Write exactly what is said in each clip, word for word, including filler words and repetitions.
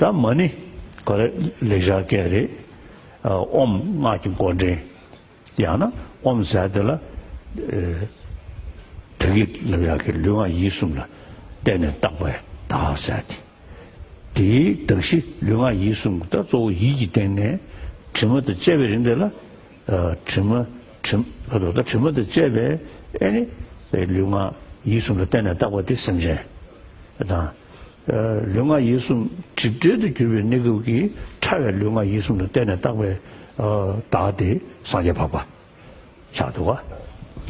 ད་མ་ཎི་ཁོ་རེ་ལེགས་སྦྱར་སྐད་རེད། ཨ། ཨོཾ་སྔགས་ཀྱི་མགོ་འདྲེན། ཡང་ན་ཨོཾ་ཟེར་དེ་ལ། ཨེ། ད་གིན་ལབ་ཡག་གི་ལུས་ངག་ཡིད་གསུམ་ལ་བརྟེན་ནས་བཏགས་པའི་བདག་ཟེར་དེ། དེའི་གདགས་གཞི་ལུས་ངག་ཡིད་གསུམ་ད་གཙོ་བོ་ཡིད་ཀྱི་སྟེང་ནས་དྲི་མ་དང་བཅས་པའི་རིང་དེ་ལ། ཨ། དྲི་མ་དྲི་ག་དོ་ད་དྲི་མ་དང་བཅས་པའི་ཨེ་ནི་ལུས་ངག་ཡིད་གསུམ་ལ་བརྟེན་ནས་བཏགས་པ་དེ་སེམས་ཅན་དང་། ཨ། ལུས་ངག་ཡིད་གསུམ་སྒྲིབ་བྲལ་དུ་གྱུར་པའི་གནས་སྐབས་ཀྱི་ཕྲ་བའི་ལུས་ངག་ཡིད་གསུམ་ལ་བརྟེན་ནས་བཏགས་པའི། ཨ། བདག་དེ་སངས་རྒྱས་འཕགས་པ་ཆགས་འདུག་ག།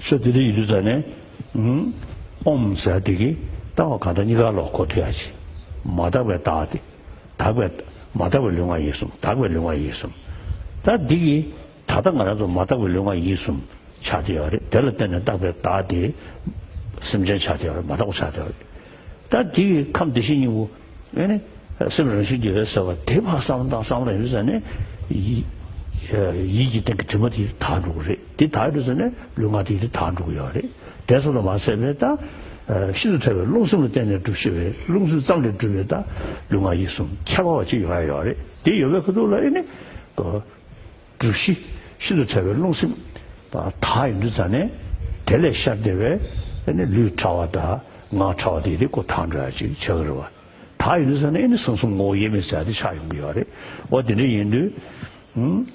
ས་དེ་འདྲ་ཡིན་དུས་ཙ་ནས། ཨུམ། ཨོཾ་ཟེར་དེ་གིས་ལྟ་བ་གང་ལྟར་གཉིས་ཀ་ལོག་གོ་ཐུབ་ཡ་ཅིག་མ་དག་པའི་བདག་དེ། དག་པའི། མ་དག་པའི་ལུས་ངག་ཡིད་གསུམ། དག་པའི་ལུས་ངག་ཡིད་གསུམ། ད་འདི་གིས་ད་ལྟ་ང་རང་ཚོ་མ་དག་པའི་ལུས་ངག་ཡིད་གསུམ་ཆགས་བསྡད་ཡོད་རེད། དེ་ལ་བརྟེན་ནས་བཏགས་པའི་བདག་དེ་སེམས་ཅན་ཆགས་བསྡད་ཡོད་རེད། མ་དག་པ་ཆགས་བསྡད་ཡོད་རེད། ད་འདི་གི་ཁམས་བདེ་གཤེགས་སྙིང་པོ། ཨེ་ནི། སེམས་རང་བཞིན་གྱིས་རེད་ཟེར་བ་དེ་ཕར་བསམ་བློ་བཏང་བསམ་བློ་ཡོད་ཟེར་ནས། ཡིད། ཡིད་ཀྱི་སྟེང་གི་དྲི་མ་དེ་དག་འགྲོ་གི་རེད། དེ་དག་འགྲོ་ཟེར་ནས་ལུས་ངག་དེ་དེ་དག་འགྲོ་གི་ཡོད་རེད། དེ་ཙམ་དུ་མ་ཟད་པའི་ད། ཤིན་ཏུ་ཕྲ་བའི་རླུང་སེམས་ལ་བརྟེན་ནས་གྲུབ་ཤེས་པའི་རླུང་སེམས་ཙམ་ལས་གྲུབ་པའི་ད་ལུས་ངག་ཡིད་གསུམ་ཁྱད་པར་བ་ཅིག་ཡོང་ཡ་ཡོད་རེད། དེ་ཡོད་པའི་ཁ་ཐུག་ལ་ཨེ་ནི། གྲུབ་གཞི་ཤིན་ཏུ་ཕྲ་བའི་རླུང་སེམས་དག་ཡོང་དུས་ཙ་ནས། དེ་ལས་ཤར་བསྡད་པའི་ཨེ་ནི་ལུས་ཕྲ་བ་དང་ངག་ཕྲ་བ་དེ་དེ་ཀོ་དག་འགྲོ་ཡ་ཅིག་ཆགས་ཀྱི་རེད་བ། དག་ཡོང་དུས་ཙ་ནས་ཨེ་ནི་གསང་གསུམ་ངོ་བོ་དབྱེར་མེད་ཟེར་ཡ་དེ་ཆགས་ཡོང་གི་ཡོད་རེད། འོ་དེ་འདྲ་ཡིན་དུས། ཨུམ།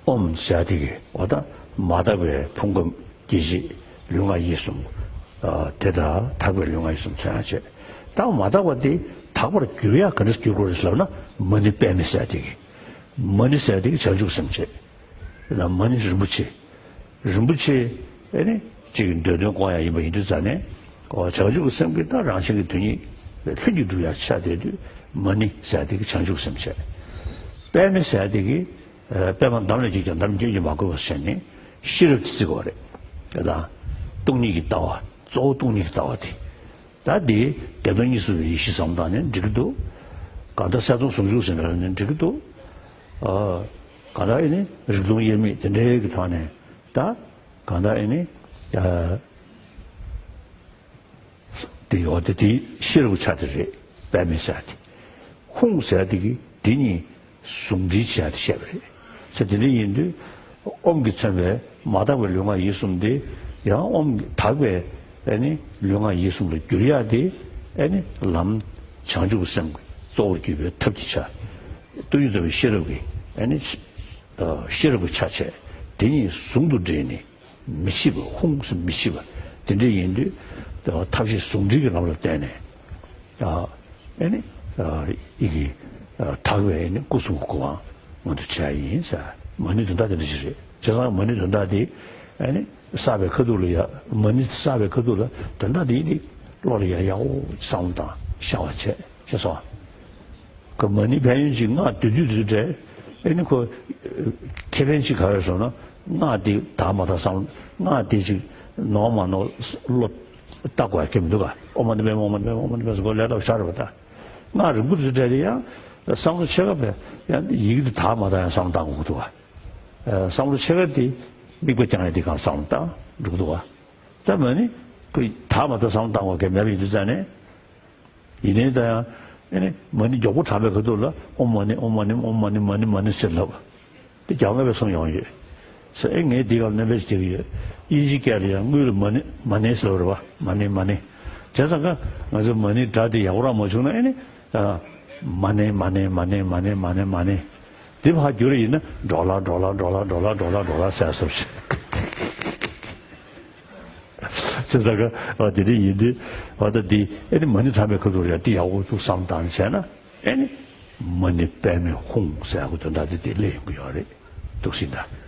ཨོཾ་ཟེར་ཡ་དེ་གིས་འོ་ད་མ་དག་པའི་ཕུང་ཁམས་སྐྱེ་མཆེད་ལུས་ངག་ཡིད་གསུམ། ཨ། དེ་དག་དག་པའི་ལུས་ངག་ཡིད་གསུམ་མཚོན་ཡ་བྱས། ད་མ་དག་པ་དེ་དག་པར་འགྱུར་ཡ་ག་འདྲ་འགྱུར་དགོས་རེད་ལབ་ན། མ་ཎི་པདྨེ་ཟེར་ཡ་དེ་གིས། མ་ཎི་ཟེར་ཡ་དེ་གིས་བྱང་ཆུབ་སེམས་བྱས། ན་མ་ཎི་རིན་པོ་ཆེ། རིན་པོ་ཆེ་ཨེ་ནི་གཅིག་གི་འདོད་དོན་སྐོང་ཡ་ཡིན་པ་ཡིན་དུས་ཙ་ནས། འོ་བྱང་ཆུབ་ཀྱི་སེམས་ཀྱི་ད་རང་བཞིན་གྱི་དོན་ཉིད་ལྷུན་གྱིས་གྲུབ་ཡ་ཆགས་བསྡད་དུས། མ་ཎི་ཟེར་ཡ་དེ་གིས་བྱང་ཆུབ་སེམས་བྱས། པདྨེ་ཟེར་ཡ་དེ་གིས། ཨ། པདྨ་འདམ་ལས་སྐྱེས་ཀྱང་འདམ་སྐྱེ་གྱུར་མ་དགོས་པར་བྱས་ནས་ཤེས་རབ་ཀྱིས་བརྩི་དགོས་རེད། དེ་དང་། སྟོང་ཉིད་ཀྱི་ལྟ་བ། གཙོ་བོ་སྟོང་ཉིད་ཀྱི་ལྟ་བ་དེ། ད་འདི་བདེ་སྟོང་གཉིས་སུ་མེད་པའི་ཡེ་ཤེས་བསམ་བློ་བཏང་ནས་འགྲིག་གི་འདུག་གང་ལྟར་གསལ་སྟོང་ཟུང་འཇུག་ཟེར་ནས་འགྲིག་གི་འདུག་ཨ། གང་ལྟར་ཨེ་ནི་རིག་སྟོང་དབྱེར་མེད་དེ་འདྲའི་གི་ཐོག་ནས། ད་གང་ལྟར་ཨེ་ནི། ཨ། དེ་ཡོད་དེ་དེ་ཤེས་རབ་ཆ་དེ་རེད། པདྨེ་ཟེར་དེ། ཧཱུྃ་ཟེར་དེ་གིས་དེ་གཉིས་ཟུང་འབྲེལ་བྱས་ཏེ་བཤད་པ་རེད། ཟེར་དེ་འདྲ་ཡིན་དུས། ཨོཾ་གིས་མཚོན་པའི་མ་དག་པའི་ལུས་ངག་ཡིད་གསུམ་དེ། ཡང་ཨོཾ་གིས་དག་པའི་ཨེ་ནི་ལུས་ངག་ཡིད་གསུམ་ལ་བསྒྱུར་ཡག་དེ། ཨེ་ནི་ལམ་བྱང་ཆུབ་ཀྱི་སེམས་ཀྱི་གཙོ་བོར་གྱུར་པའི་ཐབས་ཀྱི་ཆ། སྟོང་ཉིད་རྟོགས་པའི་ཤེས་རབ་ཀྱི་ཨེ་ནི། ཨ། ཤེས་རབ་ཀྱི་ཆ་བྱས། དེ་གཉིས་ཟུང་དུ་འབྲེལ་ནས། མི་ཕྱེད་པ། ཧཱུྃ་ཟེར་མི་ཕྱེད་པ་དེ་འདྲ་ཡིན་དུས། ཐབས་ཤེས་ཟུང་འབྲེལ་གྱི་ལམ་ལ་བརྟེན་ནས། ཨ། ཨེ་ནི། ཨ། ཡི་གེ། ཨ། དག་པའི་ཨེ་ནི་སྐུ་གསུང་གི་གོ་འཕང་མངོན་དུ་བྱ་ཡིན་ཟེར། མ་ཎི་དོན་དག་དེ་འདྲ་ཞིག་རེད། བྱས་ཙང་མ་ཎི་དོན་དག་དེ་ཨེ་ནི་བསགས་པའི་ཁ་ཐུག་ལ་ཡ། མ་ཎི་བསགས་པའི་ཁ་ཐུག་ལ་དོན་དག་དེ་ཡི་དེ་བློ་ལ་ཡ་ཡག་པོ་བསམ་བློ་བཏང་ཤར་བ་བྱས། ཤེས་སོང་། ཁོ་མ་ཎི་ཕན་ཡོན་ཅིག་སྔགས་བཟླས་དུས་དུས་འདྲ། ཨེ་ནི་ཁོ་ཁེ་ཕན་ཅིག་ག་རེ་རེད་ཟེར་ན། སྔགས་དེ་དག་མ་དག་བསམ། སྔགས་དེ་ཅིག་ནོར་མ་ནོར་བློ་བཏང་དགོས་ཡ་ཁེ་མི་འདུག་ག། ཨོཾ་མ་ཎི་པདྨེ་ཧཱུྃ། ཨོཾ་མ་ཎི་པདྨེ་ཧཱུྃ། ཨོཾ་མ་ཎི་པདྨེ་ཧཱུྃ་ཟེར་དགོས་ལས་སླ་པོ་ཞིག་རེད་པ། ད་སྔགས་རིང་པོ་དེ་ཚོ་འདྲ་དེ་ཡང་བསམ་བློ་ཆེ་ཁ་བས་ཡང་ཡི་གེ་དེ་དག་མ་དག་ཡང་བསམ་བློ་བཏང་དགོས་འདུག་ག། ཨ། བསམ་བློ་ཆེ་ཁ་དེ་དམིགས་པ་རྐྱང་ཡ་དེ་གང་བསམ་བློ་བཏང་འགྲོ་གི་འདུག་ག། ད་མ་ཎི་ཁོ་དག་མ་དག་བསམ་བློ་བཏང་དགོས་ཡ་མེད་པ་ཡིན་དུས་ཙ་ནས། ཡིན་ནའི་ད་ཡང་ཨེ་ནི་མ་ཎི་མགྱོགས་པོ་བགྲངས་པའི་ཁ་ཐུག་ལ། ཨོཾ་མ་ཎི། ཨོཾ་མ་ཎི། ཨོཾ་མ་ཎི། མ་ཎི། མ་ཎི་ཟེར་ལབ། དེ་རྒྱག་ངེས་པའི་བསམ་ཡོང་ཡོད། ཟེར། ཨེ། ངས་འདི་སྐབས་རྣམ་པ་ཞིག་བྱེད་ཀྱི་ཡོད། དབྱིན་ཇིའི་སྐད་ལ་ཡང་དངུལ་ལ་མ་ཎི། མ་ཎི་ཟེར་བ་རེད་པ། མ་ཎི། མ་ཎི། བྱས་ཙང་ཀ་ང་ཚོ་མ་ཎི་སྒྲ་དེ་ཡག་པོ་རང་མ་བྱུང་ན། ཨེ་ནི། ཨ། མ་ཎི། མ་ཎི། མ་ཎི། མ་ཎི། མ་ཎི། མ་ཎི། དེ་ཕར་བསྒྱུར་ཡིན་ན་འགྲོ་ལ། འགྲོ་ལ། འགྲོ་ལ། འགྲོ་ལ། འགྲོ་ལ། འགྲོ་ལ་ཟེར་བཟོ་ཞིག། བྱས་ཙང་ཀ། ཨ། དེ་འདྲ་ཡིན་དུས། འོ་ད་འདི་ཨེ་ནི་མ་ཎི་བགྲངས་པའི་ཁ་ཐུག་ལ་ཡ་འདི་ཡག་པོ་ཅིག་བསམ་བཏང་བྱས་ན། ཨེ་ནི་མ་ཎི་པདྨེ་ཧཱུྃ་ཟེར་ཡག་གི་དོན་དག་དེ་དེ་སླེབས་ཡོང་གི་ཡོད་རེད། འདུག་སེ་ད།